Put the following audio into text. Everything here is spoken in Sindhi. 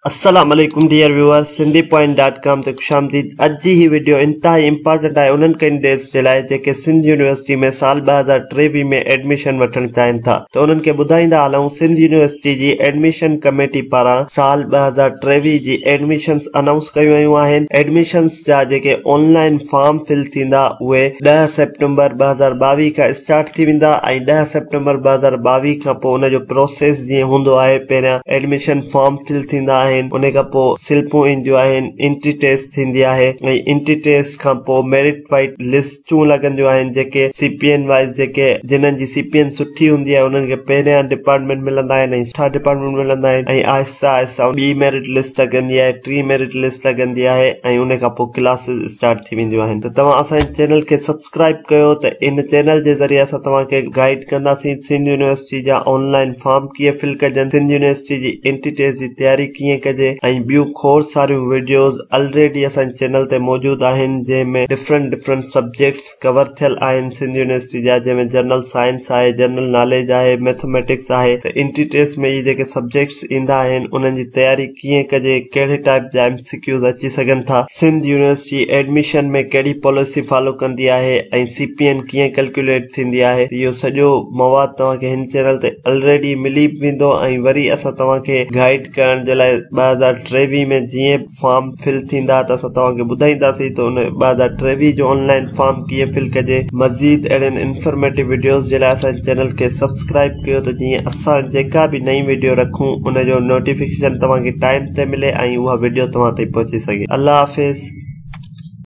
السلام عليڪم dear viewer Sindhi point dot com تي خوش آمديد. اڄ جي هي وڊيو انتهائي امپارٽنٽ آهي انهن ڪينڊيڊيٽس جي لاء جيڪي سنڌ يونيورسٽي ۾ سال 2023 ۾ ايڊميشن وٺڻ چاهين ٿا ته انهن کي ٻڌائيندا هلون سنڌ يونيورسٽي جي ايڊميشن ڪميٽي پاران سال 2023 جي ايڊميشنس انائونس ڪيون ويون آهن. ايڊميشنس جا جيڪي آن لائين فارم فل ٿيندا اهي 10 سيپٽمبر 2022 کان اسٽارٽ ٿي ويندا ۽ 10 سيپٽمبر 2022 کان پوء ان جو پروسيس جيئن هوندو آهي پهريان ايڊميشن فارم فل ٿيندا آهن ان کان پوء سلپون اينديون آهن انٽري ٽيسٽ ٿيندي آهي ۽ انٽري ٽيسٽ کان پوء ميرٽ وائيز لسٽون لڳنديون آهن جيڪي سي پي اين وائيز جيڪي جنھن جي سي پي اين سٺي هوندي آهي انهن کي پهريان ڊپارٽمينٽ ملندا آهن ۽ سٺا ڊپارٽمينٽ ملندا آهن ۽ آهستي آهستي ٻي ميرٽ لسٽ لڳندي آهي ٽي ميرٽ لسٽ لڳندي آهي ۽ ان کان پوء ڪلاسز اسٽارٽ ٿي وينديون آهن ته توهان اسان جي چينل کي سبسڪرائب ڪيو ته ان چينل جي ذريعي اسان توهان کي گائيڊ ڪنداسين سنڌ يونيورسٽي جا آن لائين فارم ڪيئن فل ڪجن، سنڌ يونيورسٽي جي انٽري ٽيسٽ جي تياري ڪيئن ڪجي ۽ ٻيون کوڙ ساريون وڊيوز الريڊي اسان جي چينل تي موجود آهن جنهن ۾ ڊفرنٽ ڊفرنٽ سبجيڪٽس ڪور ٿيل آهن سنڌ يونيورسٽي جا جنهن ۾ جنرل سائنس آهي جنرل ناليج آهي ميٿميٽڪس آهي ته انٽري ٽيسٽ ۾ اهي جيڪي سبجيڪٽس ايندا آهن انهن جي تياري ڪيئن ڪجي، ڪهڙي ٽائيپ جا ايم سي ڪيوز اچي سگهن ٿا، سنڌ يونيورسٽي ايڊميشن ۾ ڪهڙي پاليسي فالو ڪندي آهي ۽ سي پي اين ڪيئن ڪلڪيوليٽ ٿيندي آهي ته اهو سڄو مواد توهان کي هن چينل تي الريڊي ملي به ويندو ۽ وري اسان توهان کي گائيڊ ڪرڻ جي لاء 2023 ۾ جيئن فارم فل ٿيندا ته اسان توهان کي ٻڌائينداسين ته ان 2023 جو آن لائن فارم ڪيئن فل ڪجي. مزيد اهڙين انفارميٽو وڊيوز جي لاء اسان جي چينل کي سبسڪرائيب ڪيو ته جيئن اسان جيڪا به نئين وڊيو رکون ان جو نوٽيفڪيشن توهان کي ٽائيم تي ملي ۽ اها وڊيو توهان تائين پهچي سگهي. الله حافظ.